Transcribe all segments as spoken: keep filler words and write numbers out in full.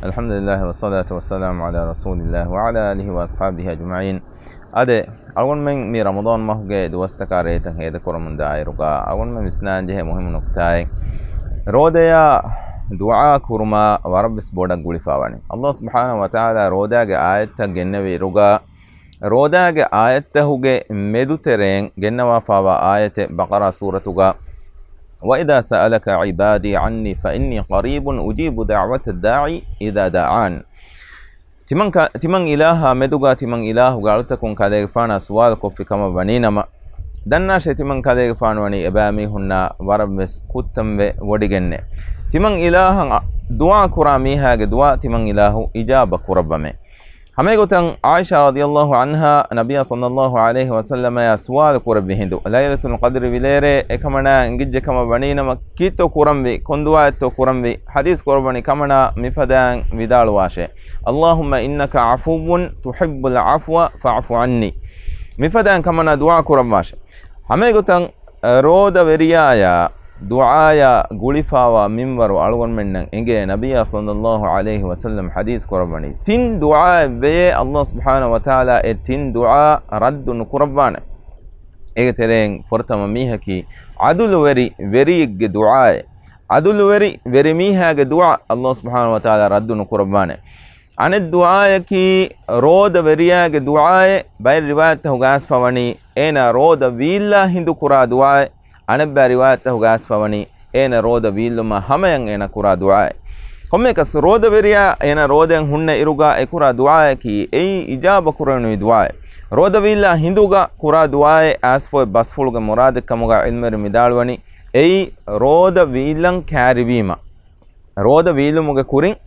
الحمد لله والصلاة والسلام على رسول الله وعلى آله وأصحابه أجمعين. އާދެ، އަޅުގަނޑުމެން މި ރަމަޟާން މަހުގެ ދުވަސްތަކާ ރޭތައް ހޭދަކުރަމުން ދާއިރުގަ، އަޅުގަނޑުމެން ވިސްނާން ޖެހޭ މުހިއްމު ނުކުތާއެއް، ރޯދަޔާ ދުޢާ ކުރުމާ ވަރަށްވެސް ބޮޑަށް ގުޅިފާވަނީ. އައްލާހު ސުބްޙާނަހު ވަތަޢާލާ ރޯދާގެ އާޔަތްތައް ގެންނެވި އިރުގަ، ރޯދާގެ އާޔަތްތަހުގެ މެދުތެރެއިން ގެންނަވާފާވާ އާޔަތެއް ބަޤަރާ ސޫރަތުގަ، وإذا سألك عبادي عني فإني قريب أجيب دعوة الداع إذا دعان. ތިމަން ކަ-، ތިމަން އިލާހާ މެދުގަ ތިމަން އިލާހުގެ އަޅުތަކުން ކަލޭގެފާނާ ސުވާލު ކޮށްފި ކަމަށް ވަނީނަމަ، ދަންނާށޭ ތިމަން ކަލޭގެފާނު ވަނީ އެބައިމީހުންނާ ވަރަށްވެސް ކުއްތަންވެ ވޮޑިގެންނޭ. ތިމަން އިލާހަށް އަ-، ދުޢާ ކުރާ މީހާގެ ދުޢާ ތިމަން އިލާހު އިޖާބަ ކުރައްވަމޭ. ހަމައެގޮތަށް ޢާއިޝާ ރަޟިޔައްލާހު ޢަންހާ ނަބިއްޔާ ޞައްލައްލާހު ޢަލައިހި ވަސައްލަމަޔާ ސުވާލު ކުރެއްވި ހިނދު، ލައިލަތުލް ޤަދްރި ވިލޭރޭ އެކަމަނާ އެނގިއްޖެ ކަމަށް ވަނީނަމަ، ކީއްތޯ ކުރަންވީ، ކޮން ދުޢާއެއްތޯ ކުރަންވީ، ޙަދީޘް ކުރައްވަނީ ކަމަނާ މިފަދައިން ވިދާޅުވާށޭ، اللهم إنك عفو تحب العفو فاعف عني. މިފަދައިން ކަމަނާ ދުޢާ ކުރައްވާށޭ. ހަމައެގޮތަށް، އަ، ރޯދަ ވެރިޔާޔާ ދުޢާޔާ ގުޅިފާވާ މިންވަރު އަޅުގަނޑުމެންނަށް އެނގޭ، ނަބިއްޔާ ޞައްލައްލާހު ޢަލައިހި ވަސައްލަމް ޙަދީޘް ކުރައްވަނީ، ތިން ދުޢާއެއް ވެޔޭ، އައްލާހު ސުބްޙާނަހު ވަތަޢާލާ އެ ތިން ދުޢާ ރައްދު ނުކުރައްވާނެ. އޭގެ ތެރެއިން ފުރަތަމަ މީހަކީ ޢަދުލުވެރި ވެރިއެއްގެ ދުޢާއެއް. ޢަދުލުވެރި ވެރިމީހާގެ ދުޢާ އައްލާހު ސުބްޙާނަހު ވަތަޢާލާ ރައްދު ނުކުރައްވާނެ. އަނެއް ދުޢާޔަކީ ރޯދަ ވެރިޔާގެ ދުޢާއެއް. ބައެއް ރިވާޔަތްތަކުގަ އައިސްފަ ވަނީ އޭނާ ރޯދަ ވީއްލާ ހިނދު ކުރާ ދުޢާއެއް. އަނެއްބައި ރިވާޔަތްތަކުގަ އައިސްފަ ވަނީ އޭނާ ރޯދަ ވީއްލުމާ ހަމަޔަށް އޭނާ ކުރާ ދުޢާއެއް. ކޮންމެއަކަސް ރޯދަ ވެރިޔާ އޭނާ ރޯދައިން ހުންނަ އިރުގަ އެ ކުރާ ދުޢާޔަކީ އެއީ އިޖާބަ ކުރެވެނިވި ދުޢާއެއް. ރޯދަ ވީއްލާ ހިނދުގަ ކުރާ ދުޢާއެއް އައިސްފަ އޮތް ބަސްފުޅުގެ މުރާދެއް ކަމުގަ ޢިލްމުވެރިން ވިދާޅުވަނީ އެއީ ރޯދަ ވީއްލަން ކައިރިވީމަ. ރޯދަ ވީއްލުމުގެ ކުރިން،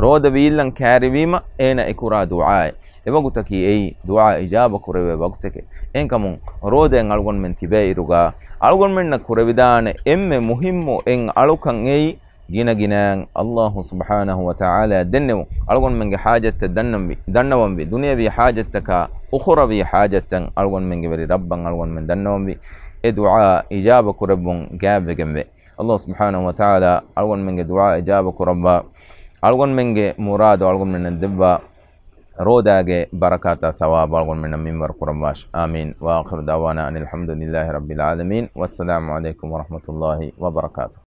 ރޯދަ ވީއްލަން ކައިރިވީމަ އޭނަ އެ ކުރާ ދުޢާއެއް. އެވަގުތަކީ އެއީ ދުޢާ އިޖާބަ ކުރެވޭ ވަގުތެކެއް. އެހެންކަމުން ރޯދައިން އަޅުގަނޑުމެން ތިބޭ އިރުގަ، އަޅުގަނޑުމެންނަށް ކުރެވިދާނެ އެންމެ މުހިއްމު އެއް އަޅުކަން އެއީ، ގިނަ ގިނައިން އައްލާހު ސުބްޙާނަހު ވަތަޢާލާ ދެންނެވުން. އަޅުގަނޑުމެންގެ ޙާޖަތްތައް ދަންނަންވި، ދަންނަވަންވި، ދުނިޔަވީ ޙާޖަތްތަކާ، އުޚުރަވީ ޙާޖަތްތައް އަޅުގަނޑުމެންގެ ވެރި ރައްބަށް އަޅުގަނޑުމެން ދަންނަވަންވި. އެ ދުޢާ އިޖާބަ ކުރެއްވުން ގާތްވެގެންވޭ. އައްލާހު ސުބްޙާނަހު ވަތަޢާލާ އަޅުގަނޑުމެންގެ ދުޢާ އިޖާބަ ކުރައްވާ، އަޅުގަނޑުމެންގެ މުރާދު އަޅުގަނޑުމެންނަށް ދެއްވާ، ރޯދާގެ ބަރަކާތާ ސަވާބު އަޅުގަނޑުމެންނަށް މިންވަރު ކުރައްވާށި. އާމީން. وآخر دعوانا أن الحمد لله رب العالمين. والسلام عليكم ورحمة الله وبركاته.